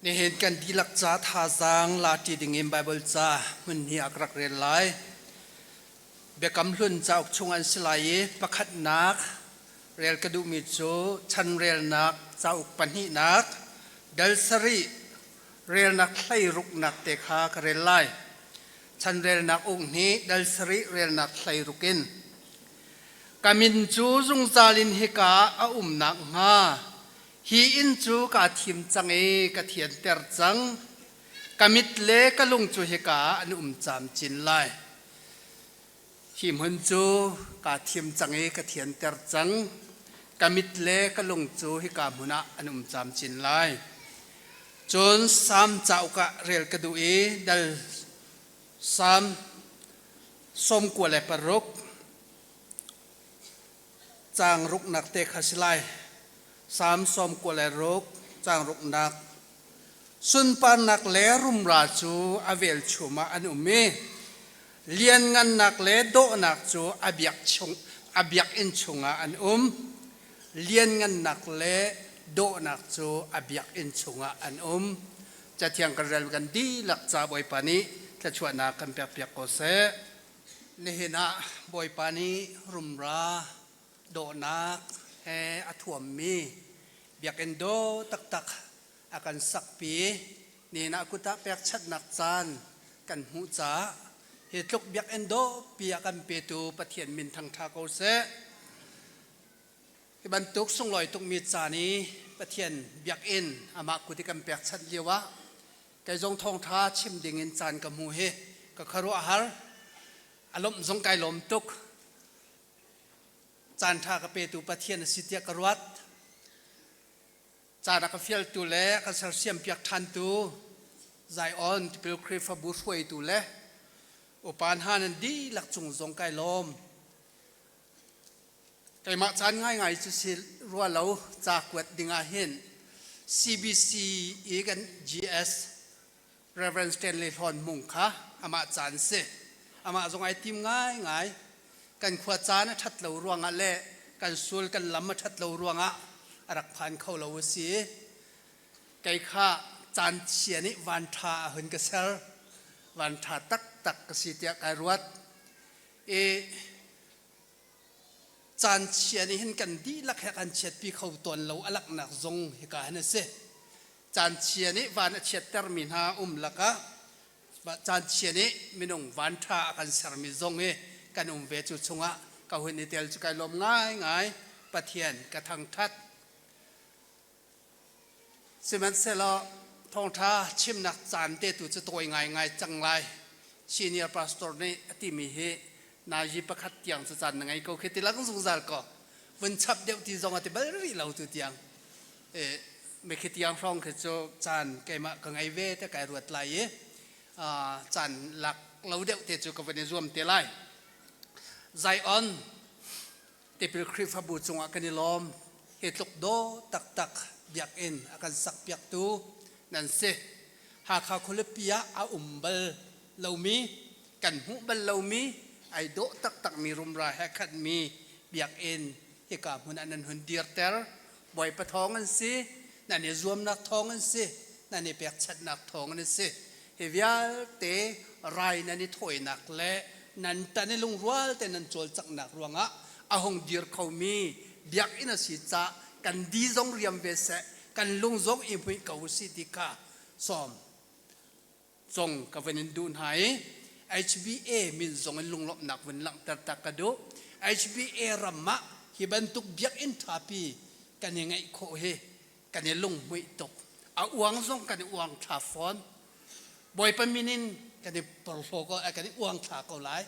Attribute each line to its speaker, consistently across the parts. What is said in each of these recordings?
Speaker 1: Nihin kan dihlak ca thazaang lati dingin Baibal ca hmun hi a ka rak rel lai. Biakam Hlun cauk chung an si lai i pakhatnak rel ka duhmi cu chanrelnak cauk pahnihnak dal sarih relnak hleiruknak te kha ka rel lai. Chanrelnak uk hnih dal sarih relnak hleiruk in. Ka min cu zungzal in hika ah a um nakhnga hi inn cu kaa thim cang i ka thianter cang. Ka mit le ka lung cu hika ah an um camcin lai. Hi hmun cu kaa thim cang i ka thianter cang. Ka mit le ka lung cu hika hmun ah an um camcin lai. Cun Salm cauk ah rel ka duh i dal Salm 96 caang ruknak te kha si lai. Salm 96 caang ruknak. Sunparnak le rumra cu a velchum ah an um i lianngannak le dawhnak cu a biak chung a biakinn chungah an um. Lianngannak le dawhnak cu a biakinn chungah an um. Cathiang kan rel kan dihlak ca Bawipa nih thluachuahnak kan pekpiak ko seh. Nihin ah Bawipa nih rumra dawhnak he a thuammi biakinn dawh taktak a kan sakpi. Nihin ah kut ah pekchanhnak caan kan hmuh caah hi tluk biakinn dawhpi a kan petu Pathian min thangṭha ko seh. Hi bantuk sunglawi tukmi caan i Pathian biakinn amah kut i kan pekchanh lio ah kei zong thawngṭha chim ding in caan ka hmu hi ka khuaruah har. A lawmh zong kai lawm tuk. Caanṭha ka petu Pathian a si tiah ka ruat. Caan a ka fialtu le a kan sersiampiak ṭhantu Zion Tipil Khrihfabu hruaitu le upa hna nan dihlak cung zong kai lawm. Keimah caan ngaingai cu si rua lo ca kuat ding ah hin CBC i kan GS Reverend Stanley Hlawn Hmung kha amah caan si. Amah zong ai tim ngaingai. Kan khua caan a ṭhat lo ruangah le kan sul kan lam a ṭhat lo ruangah a rak phan kho lo a si. Kei kha caan chia nih van ṭha a hun ka ser. Van ṭha taktak ka si tiah kai ruat. I caan chia nih hin kan dihlak he kan chiatpi kho tawn lo a laknak zong hika hin a si. Caan chia nih van a chiattermi hna um lakah caan chia nih minung van ṭha a kan sermi zong hi kan um ve. Cu chungah ka hun i tel cu kai lawm ngaingai. Pathian ka thangṭhat. Sihmanhsehlaw thawngṭha chimnak caan te tu cu tawi ngaingai cang lai. Senior pastor nih a timi hi nazi pakhat tiang cu caan na ngei ko khi ti lang zungzal ko. Vun chap deuh ti zong a ti bal rih lo tu tiang. Me khi tiang hrawng khi cu caan keimah ka ngei ve te kai ruat lai i caan lak lo deuh te cu ka van i zuam te lai. Zion Tipil Khrihfabu cungah kan i lawm. Hi tluk daw taktak biakinn a kan sakpiaktu nan si. Hakha khualipi ah a um bal lomi, kan hmuh bal lomi, ai dawh taktakmi rumra he khatmi biakinn hika hmun ah nan hun dirter. Bawipa thawng an si, nan i zuamnak thawng an si, nan i pekchanhnak thawng an si. Hi vialte rai nan i thawinak le nan tan i lungrual te nan cawlcanghnak ruangah a hung dir khomi biakinn a si caah kan di zong riam ve seh, kan lung zong i hmuih ko usih ti kha sawm zong ka van in duh hna i HBA min zong in lunglawmhnak vun langhter ta ka duh. HBA ram ah hi bantuk biakinn ṭhapi kan i ngeih khawh hi kan i lunghmuih tuk. A uang zong kan i uang ṭha fawn. Bawipa min in kan i porhlaw ko, kan i uang thla ko lai.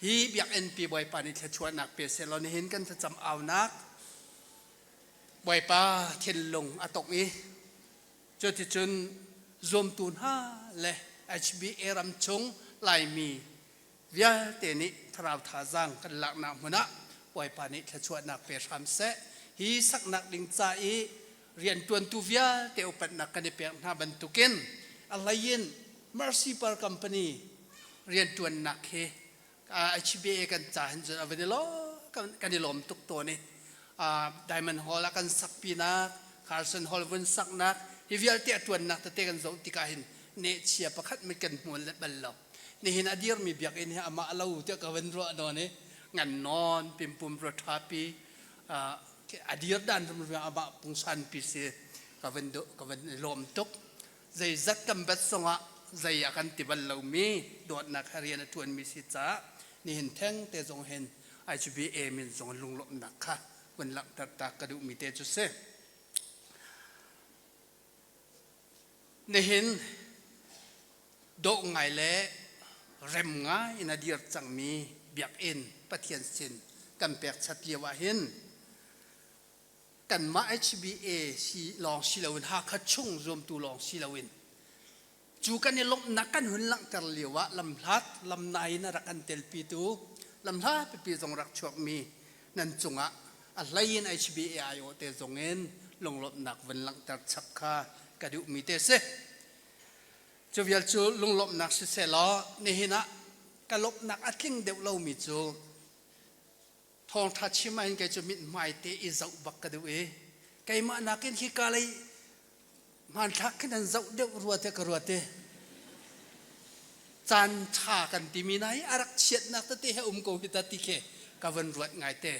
Speaker 1: Hi biakinn pi Bawipa nih thluachuahnak pe sehlaw nihin kan thlacam aunak Bawipa thinlung a tong i cuticun zuamtu hna le HBA ram chung Laimi vialte nih thlarau thazaang kan laknak hmun ah Bawipa nih thluachuahnak pe hram seh. Hi saknak ding ca i rianṭuantu vialte upatnak kan i pek hna bantukin a hlei in Mercy Pearl Company rianṭuannak hi HBA kan ca hin cun a van i lawm kan i lawm tuk tawn i Diamond Hall ah kan sak pinak Carson Hall vun saknak Hi vialte a ṭuannak tete kan zoh tikah hin nehchia pakhat mit kan hmual le bal lo. Nihin a dirmi biakinn hi amah lo tiah ka van ruah nawn i ngan nawn pimpum rua ṭhapi a dir dan rumruang amah pungsanpi si ka van ka van i lawm tuk. Zeizat kan bat zongah zei a kan ti bal lomi dawtnak he rian a ṭuanmi si caah nihin theng te zong hin IGBA min zong lunglawmhnak kha vun langhter ta ka duhmi te cu si. Nihin dawh ngai le rem ngai in a dir cangmi biakinn Pathian sin kan pekchat lio ah hin kanmah HBA si lawng si loin Hakha chung zuamtu lawng si loin cu kan i lawmhnak kan hun langhter lio ah lamhlat lamnai in a rak kan telpitu lamhlat pipi zong rak chuakmi nan cungah a hlei in HBA aiawh te zong in lunglawmhnak vun langhter chap kha ka duhmi te si. Cu vial cu lunglawmhnak siseh law nihin ah ka lawmhnak a tling deuh lomi cu thawngṭha chim ahhin kei cu mithmai te i zoh bak ka duh i keimah nakin hika lei hmanthlak khin an zoh deuh rua te ka ruat i caan ṭha kan timi na hi a rak chiatnak tete he um ko hi ta ti khi ka van ruat ngai te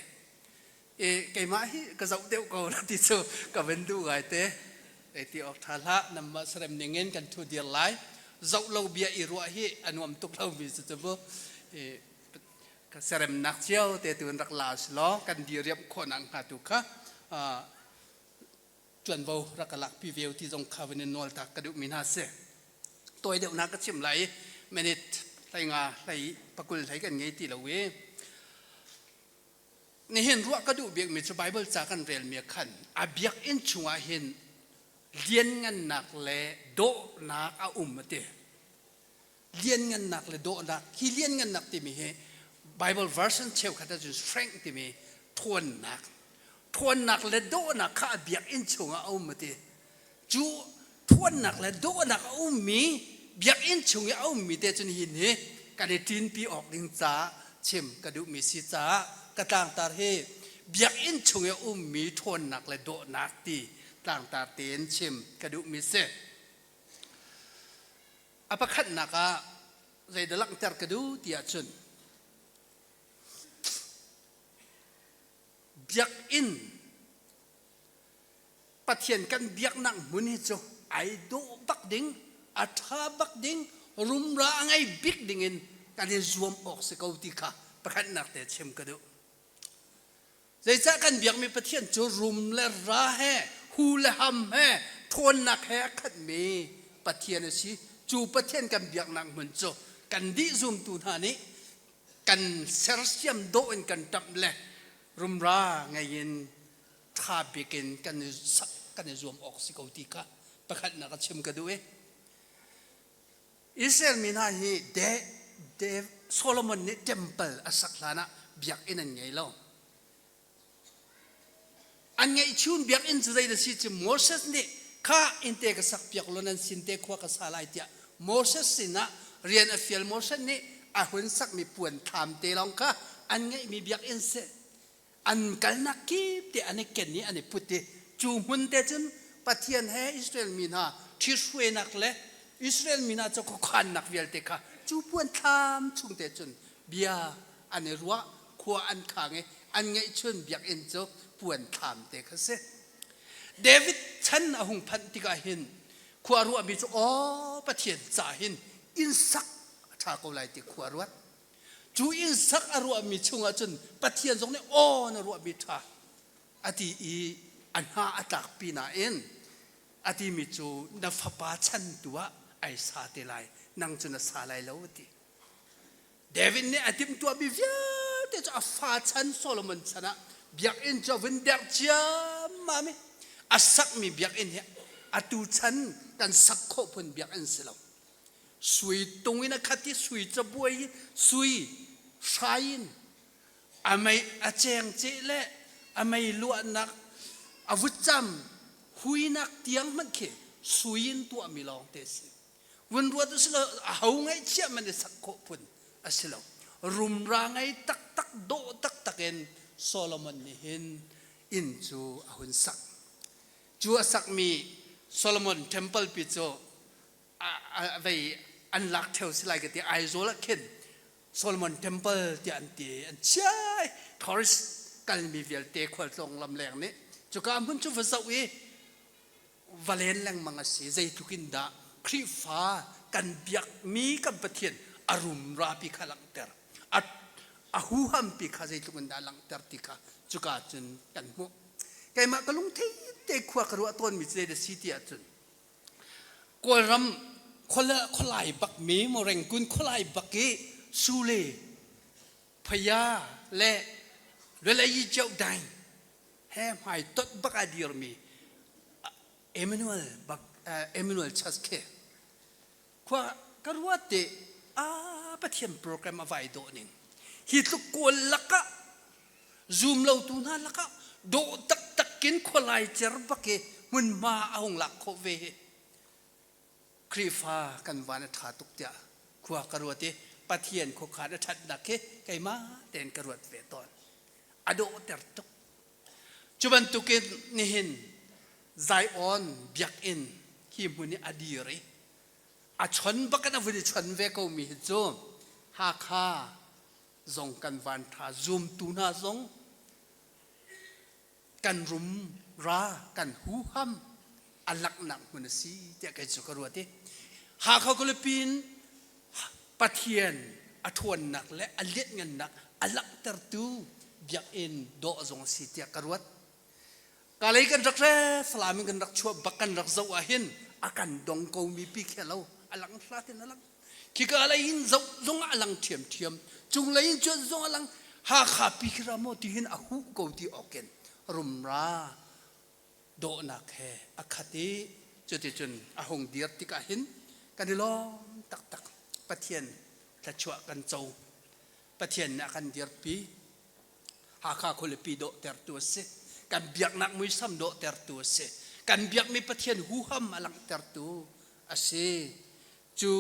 Speaker 1: e keimah hi ka zoh deuh ko na ti cu ka van duh ngai te ei ti awk ṭha hlah namah sarem ning in kan thu dir lai zoh lo bia i ruah hi a nuam tuk lo mi cu cu bu ka seremnak cio te tu in rak la si law kan diriam khawh nak hnga tu kha ṭuanvo rak ka lakpi ve ti zong kha van in nawl ta ka duhmi hna si. Tawi deuhnak ka chim lai minute hlei nga hlei pakul hlei kan ngei ti lo i nihin ruah ka duh bikmi cu Bible ca kan relmi khan a biakinn chungah hin lianngannak le dawhnak a um a ti. Lianngannak le dawhnak hi lianngannak timi hi Bible version cheukhat ahcun strength timi ṭhawnnak ṭhawnnak le dawhnak kha a biakinn chungah a um a ti cu ṭhawnnak le dawhnak a ummi biakinn chung i a ummi te cun hi ni kan i ṭinpi awk ding caah chim ka duhmi si caah ka tlangtar hi biakinn chung i a ummi ṭhawnnak le dawhnak ti tlangtar tein chim ka duhmi si. A pakhatnak ah zeidah langhter ka duh ti ahcun biakinn Pathian kan biaknak hmun hi cu ai dawh bak ding, a ṭha bak ding, rumra a ngei bik ding in kan i zuam awk si ko ti kha pakhatnak te chim ka duh. Zeicah kan biakmi Pathian cu rum le ra he, hu le ham he, ṭhawnnak he a khatmi Pathian a si. Cu Pathian kan biaknak hmun cu kan dih zumtu hna nih kan sersiam dawh in kan ṭamh le rumra ngei in ṭha bik in kan i sak kan i zuam awk si ko ti kha pakhatnak a chim ka duh i Israel mi hna hi de, de Solomon nih temple a sak hlan ah biakinn an ngei lo. An ngeihchun biakinn cu zei da si cu Moses nih kha innte ka sak piak lo nan sin te khua ka sa lai tiah Moses sinah rian a fial Moses nih a hun sakmi puan thlam te lawng kha an ngeihmi biakinn si. An kalnak kip te an i ken i an i put i cu hmun te cun Pathian he Israel mi hna ṭhithruainak le Israel mi hna cu khuakhannak vialte kha cu puan thlam chung te cun bia an i ruah khua an khang i an ngeihchun biakinn cu puan thlam te kha si. David chan a hung phanh tikah hin khua ruahmi cu aw Pathian ca hin inn sak a ṭha ko lai ti khua ruat. Cu inn sak a ruahmi chungah cun Pathian zong nih aw na ruahmi ṭha a ti i a hna a tlakpi nain a timi cu na fapa chan tu ah ai sa te lai nang cu na sa lai lo a ti. David nih a timhtuahmi vialte cu a fa chan Solomon chan ah biakinn cu a vun derh ciammam i a sakmi biakinn hi atu chan kan sak khawh phun biakinn si lo. Sui tung in a khat i sui cabuai sui hrai in a mei a cengceh le a mei luahnak a vutcam huinak tiang hmanh khi sui in tuahmi lawng te a si. Vun ruat usih law aho ngaihchiah man i sak khawh phun a si lo. Rumra ngei taktak dawh taktak in Solomon nih hin inn cu a hun sak. Cu a sakmi Solomon Temple pi cu vei an lak theo si lai ka ti. Aizawl ah khin Solomon Temple tiah an ti, an chiai. Tourist kalmi vialte khualtlawng lamleng nih cuka hmun cu va zoh i va len lengmang a si. Zeitluk in dah Khrihfa kan biakmi kan Pathian a rumra pi kha langhter, a huham pi kha zeitluk in dah langhter ti kha cuka cun kan hmuh. Keimah ka lungthei te khua ka ruah tawnmi cu zei si ti ahcun, Kawlram khualai bak mi Morengkun khualai bak i Sule Phaya le Lwelayi Ciodaing he hmai tot bak a dirmi Emmanuel bak, Emmanuel Church khi khua ka ruat te a Pathian program a vai dawh ning hi tluk Kawl lakah, zum lo tu hna lakah dawh taktak in khualai cer bak i hmunhma a hung lak khawh ve hi Khrihfa kan van a ṭha tuk tiah khua ka ruat i Pathian khuakhan a ṭhatnak hi keimah tein ka ruat ve tawn. A dawhter tuk. Cu bantukin nihin Zion biakinn hi hmun i a dir i a chon bak in a vun i chon ve komi hi cu Hakha zong kan van ṭha, zumtu hna zong kan rum ra kan huham a langhnak hmun a si tiah kei cu ka ruat i Hakha khualipi in Pathian a ṭhawnnak le a lianhngannak a langhtertu biakinn dawh zong a si tiah ka ruat. Kalay kan rak re, Falam in kan rak chuah bak kan rak zoh ahhin a kan dong komi pi khi a lo, a lang hlat in a lang. Khika lei in zoh zong ah a lang ṭhiamṭhiam, cunglei in cuanh zong a lang. Hakha pi khi ra maw ti hin a huh ko ti awk in rumra dawhnak he a khat i cuticun a hung dir tikah hin kan i lawm taktak. Pathian thluachuah kan co. Pathian nih a kan dirpi. Hakha khualipi dawhtertu a si. Kan biaknak muisam dawhtertu a si. Kan biakmi Pathian huham a langhtertu a si. Cu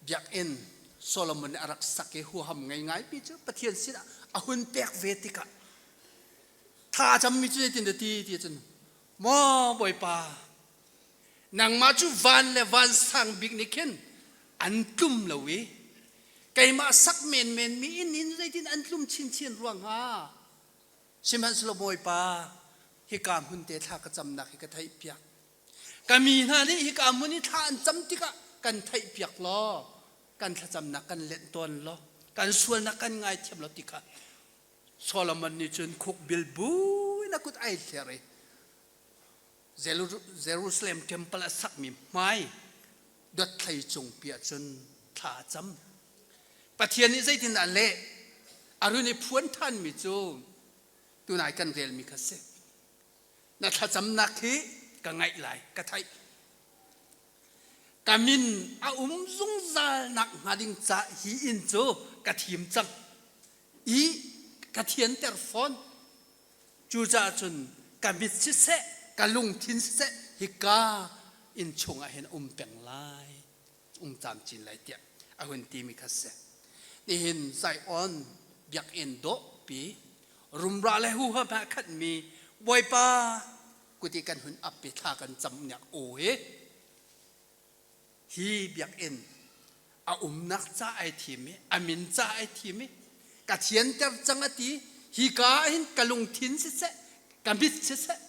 Speaker 1: biakinn Solomon nih a rak sak i huham ngei ngaipi cu Pathian sinah a hun pek ve tikah thla a cammi cu zeitin dah ti ti cun, "Maw Bawipa, nangmah cu van le vansang bik nih khin an tlum lo i keimah sak menmen mi inn in zeitin an tlum chinchin rua hnga? Sihmanhsehlaw Bawipa, hika hmun te thla ka camnak hi ka theihpiak. Ka mi hna nih hika hmun i thla an cam tikah kan theihpiak law kan thlacamnak kan lenh tawn law kan sualnak kan ngaithiam law," ti kha Solomon nih cun khukbil buin a kut ai thler i Jerusalem temple a sakmi hmai dothlei cung pi ah cun thla a cam. Pathian nih zeitindah a leh? A run i phuan ṭhanmi cu tunai kan relmi kha si. Na thlacamnak hi ka ngaih lai, ka theih. Ka min a um zungzal nak hnga ding ca hi inn cu ka thim cang i ka thianter fawn. Cucaah cun ka mit siseh, ka lungthin siseh, hika inn chungah hin um peng lai, um camcin lai tiah a hun timi kha si. Nihin Zion biakinn dawhpi, rumra le huham he a khatmi Bawipa kut i kan hun ap i thla kan cam nek aw hi, hi biakinn a umnak ca ai thim i a min ca ai thim i ka thianter cang a ti, hi ka ah hin ka lungthin siseh, ka mit siseh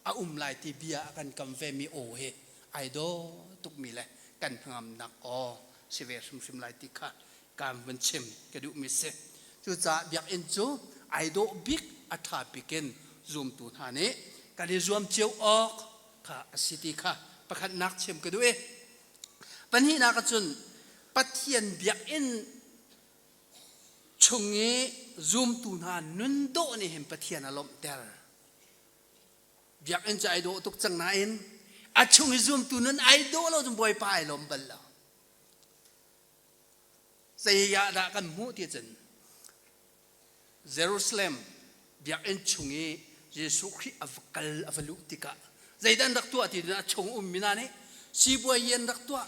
Speaker 1: a um lai ti bia a kan kam ve mi aw hi ai daw tukmi le kan hnangamnak aw si ve hrimhrim lai ti kha kaan vun chim ka duhmi si. Cucaah biakinn cu ai dawh bik, a ṭha bik in zumtu hna nih kan i zuam cio awk kha a si ti kha pakhatnak chim ka duh i pahnihnak ahcun Pathian biakinn chung i zumtu hna nun dawh nih hin Pathian a lawmhter. Biakinn cu ai dawh tuk cang nain a chung i zumtu nun ai dawh lo cun Bawipa ai lawm bal lo. Zei ah dah kan hmuh ti cun Jerusalem biakinn chung i Jesuh Khrih a va kal, a va luh tikah zeidah an rak tuah ti a chung ummi hna nih sipuai an rak tuah,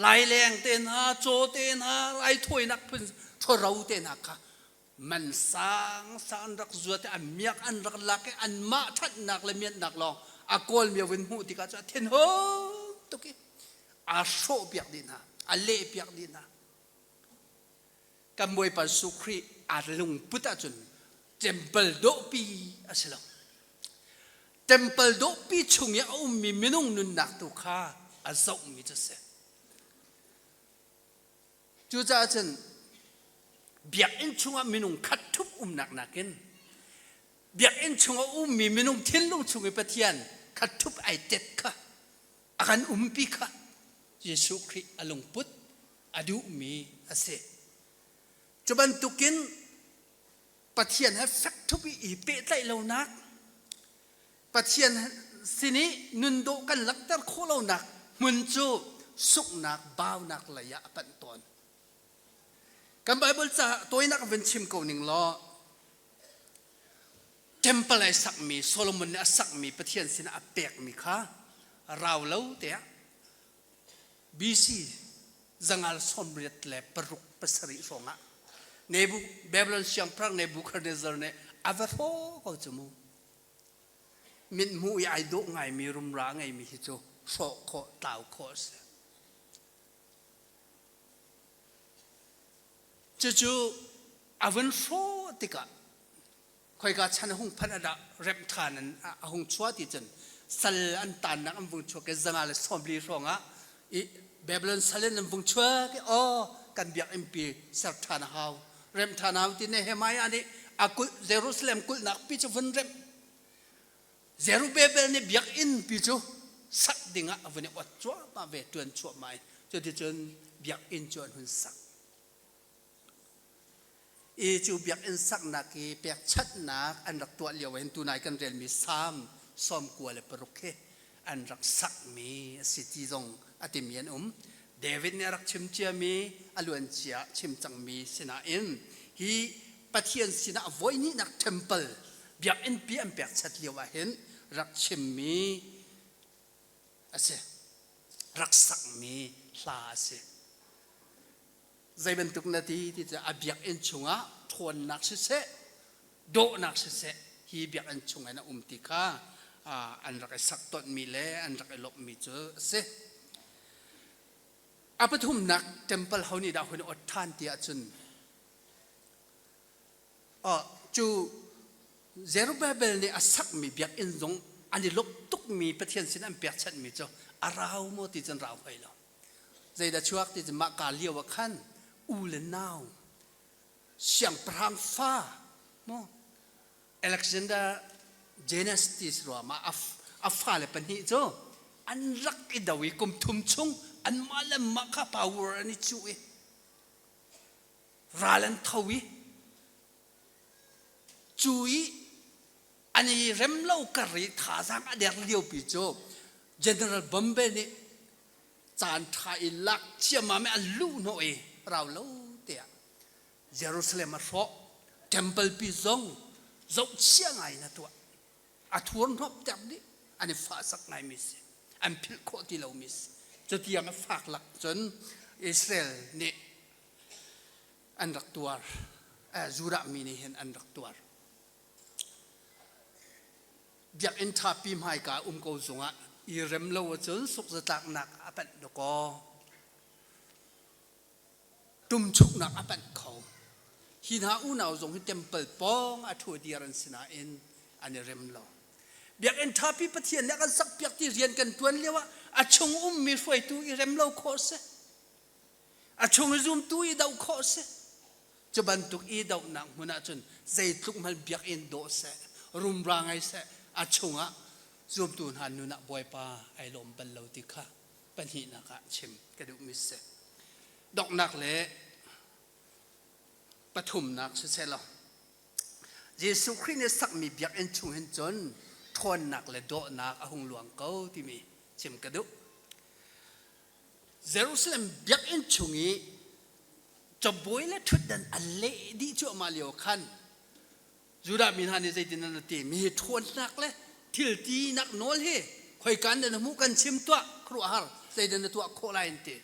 Speaker 1: laileng te hna, caw te hna, raithawinak phun ṭhoro te hna kha man sang sang an rak zuat i an miak an rak lak i anmah ṭhatnak le mianhnak lawng. A kawlmi a vun hmuh tikah cu a thinhung tuk i aa hrawhpiak dih hna, a lehpiak dih hna. Kan Bawipa Jesuh Khrih aa lungput ahcun temple dawhpi a si lo. Temple dawhpi chung i a ummi minung nunnak tu kha a zohmi cu a si. Cucaah cun biakinn chungah minung khat ṭhup umnak nakin biakinn chungah ummi minung thinlung chung i Pathian khat ṭhup ai tet kha a kan umpi kha Jesuh Khrih a lungput a duhmi a si. Cu bantukin Pathian he fek ṭhup i i pehtlaih lonak, Pathian sin i nun dawh kan langhter khawh lonak hmun cu sunghnak, baunak lei ah a panh tawn. Kan Bible ca tawinak van chim ko ning law, temple ai sakmi, Solomon nih a sakmi Pathian sinah a pekmi kha rau lo tiah BC 986 hrawngah Nebu Babylon siangpahrang Nebuchadnezzar nih a va hrawh ko cu mu. Mithmuh i ai dawh ngaimi rumra a ngeimi hi cu hrawh khawh tlau khawh a si. Cucu a vun hrawh tikah khoika chan a hung phanh ah dah remh ṭhan an a hung chuah ti cun sal an tannak an vung chuak i 140 hrawng ah i Babylon sal in an vung chuak i aw kan biakinn pi ser ṭhan a hau remh ṭhan a hau ti Nehemiah nih a kulh Jerusalem kulhnak pi cu vun remh Zerubbabel nih biakinn pi cu sak dingah a vun i ot cuahmah ve ṭuan cuahmah i cuticun biakinn cu an hun sak. I cu biakinn saknak i pekchanhnak an rak tuah lio hin tunai kan relmi Salm 96 hi an rak sakmi a si ti zong a timi an um. David nih a rak chim ciami a luancia chim cangmi sinain hi Pathian sinah voihnihnak temple biakinn pi an pekchat lio ah hin rak chimmi a si. Rak sakmi hla a si. Zei bantuk na ti ti cu a biakinn chungah ṭhawnnak siseh, dawhnak siseh hi biakinn chung in a um ti kha an rak i sak tonhmi le an rak i lawmhmi cu a si. A pathumnak temple ho nih dah hun ot ṭhan ti ahcun cu Zerubbabel nih a sakmi biakinn zong an i lawmh tukmi Pathian sin an pekchanhmi cu a rau maw ti cun rau hlei lo. Zeidah chuak ti cu mah ka lio ah khan u le nau siangpahrang fa maw Alexander Janus ti si rua ma a fale pahnih cu an rak i do i kum thum chung anmah le mah kha power an i cuh i ral an tho i cu i an i rem lo kar i thazaang a der liopi cu General Bombay nih caan ṭha i lak ciammam i an luh hnawh i rau lo tiah Jerusalem a hrawh temple pi zong zohchia ngai in a tuah a thurhnawmh ter dih an i fahsak ngaimi si an philh khawh ti lomi si cutiang a fak lak cun Israel nih an rak tuar Judah mi nih hin an rak tuar Biakinn ṭhapi hmaika um ko zungah i rem lo ahcun sukzatlaknak a panh dawkaw ṭumchuknak a panh kho. Hi hna unau zong hi temple pawng a ṭhu dir an si nain an i rem lo. Biakinn ṭhapi Pathian nih a kan sakpiak ti rian kan ṭuan lioah a chung ummi hruaitu i rem lo khawh a si. A chung i zumtu i doh khawh a si. Cu bantuk i dohnak hmun ahcun zeitluk hmanh biakinn dawh seh, rumra ngei seh, a chungah zumtu hna nun ah Bawipa ai lawm bal lo ti kha pahnihnak ah chim ka duhmi si. Donghnak le pathumnak siseh law Jesuh Khrih nih sakmi biakinn chung hin cun ṭhawnnak le dawhnak a hung luang ko timi chim ka duh. Jerusalem biakinn chung i cabuai le ṭhutdan a leh dih cuahmah lio khan Judah mi hna nih zeitin an ti mi hi ṭhawnnak le thil tinak nawl hi khoika in dah na hmuh kan chim tuah khuaruahhar zeidah na tuah khawh lai an ti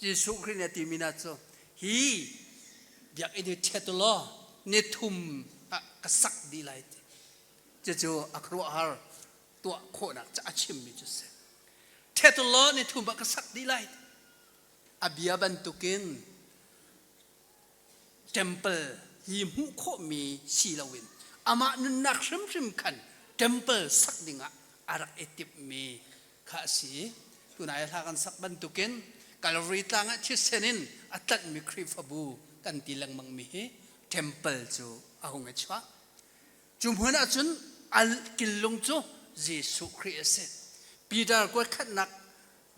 Speaker 1: Jesuh Khrih nih a timi hna cu hi biakinn hi ṭhet u law ni thum ah ka sak dih lai ti cucu a khuaruahhar. tuah khawhnak ca a chimmi cu si. Ṭhet law ni thum ah ka sak dih lai. A bia bantukin temple hi hmuh khawhmi si loin amah nunnak hrimhrim khan temple sak dingah a rak i timhmi kha a si. Tunai hla kan sak bantukin Calvary tlang ah thisen in a tlanhmi Khrihfabu kan ti lengmangmi hi temple cu a hung i chuah. Cu hmun ah cun al killung cu Jesuh Khrih a si. Peter kuatkhatnak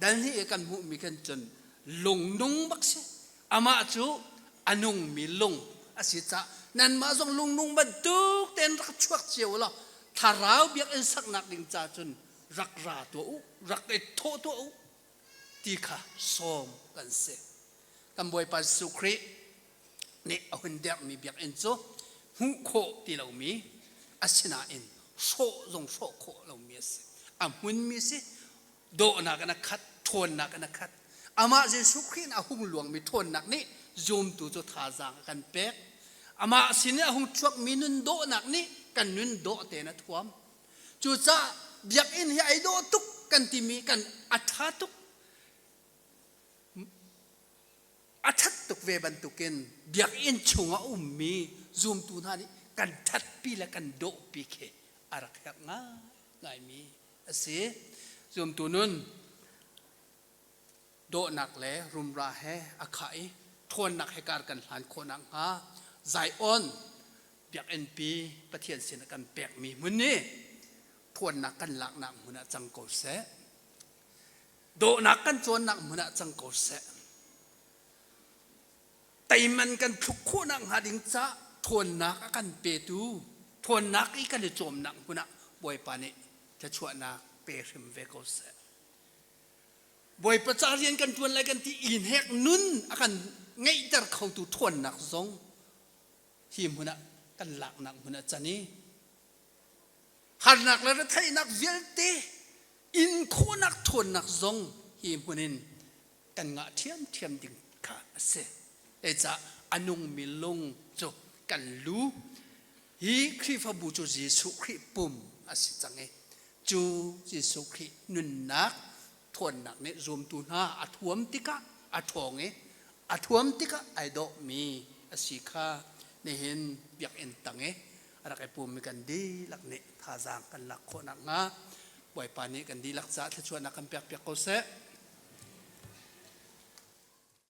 Speaker 1: dal hnih i kan hmuhmi khan cun lung nung bak si. Amah cu a nungmi lung a si caah nanmah zong lung nung bantuk tein rak chuak cio law thlarau biakinn saknak ding ca cun rak ra tuah u, rak i thawh tuah u ti kha sawm kan si. Kan Bawipa Jesuh Khrih nih a hun derhmi biakinn cu hmuh khawh ti lomi asinain hrawh zong hrawh khawh lomi a si. A hmunmi si, dawhnak in a khat, ṭhawnnak in a khat. Amah Jesuh Khrih in a hung luangmi ṭhawnnak nih zumtu cu thazaang a kan pek. Amah sin in a hung chuakmi nun dawhnak nih kan nun dawh tein a thuam. Cucaah biakinn hi ai dawh tuk kan timi kan a ṭha tuk. A ṭhat tuk ve bantukin biakinn chung a ummi zumtu hna nih kan ṭhatpi le kan dawhpi khi a rak herh ngaingaimi a si. Zumtu nun dawhnak le rumra he a khah i ṭhawnnak he kar kan hlan khawh nakhnga Zion biakinnpi Pathian sin a kan pekmi hmun nih ṭhawnnak kan laknak hmun ah cang ko seh. Dawhnak kan cawnnak hmun ah cang ko seh. Teiman kan thluk khawhnak hnga ding ca ṭhawnnak a kan petu ṭhawnnak i kan i cawmnak hmun ah Bawipa nih thluachuahnak pe hrim ve ko seh. Bawipa ca rian kan ṭuan lai kan ti i hnek nun a kan ngeihter khotu ṭhawnnak zong hi hmun ah kan laknak hmun ah can i harnak le retheihnak vialte in khawhnak ṭhawnnak zong hi hmun in kan ngah ṭhiamṭhiam ding kha a si. Zeicah a nungmi lung cu kan lu hi Khrihfabu cu Jesuh Khrih pum a si cang i cu Jesuh Khrih nunnak ṭhawnnak nih zumtu hna a thuam tikah a ṭhawng i a thuam tikah ai dawhmi a si kha nihin biakinn tang i a rak i pummi kan dihlak nih thazaang kan lak khawh nakhnga Bawipa nih kan dihlak caah thluachuahnak kan pekpiak ko seh.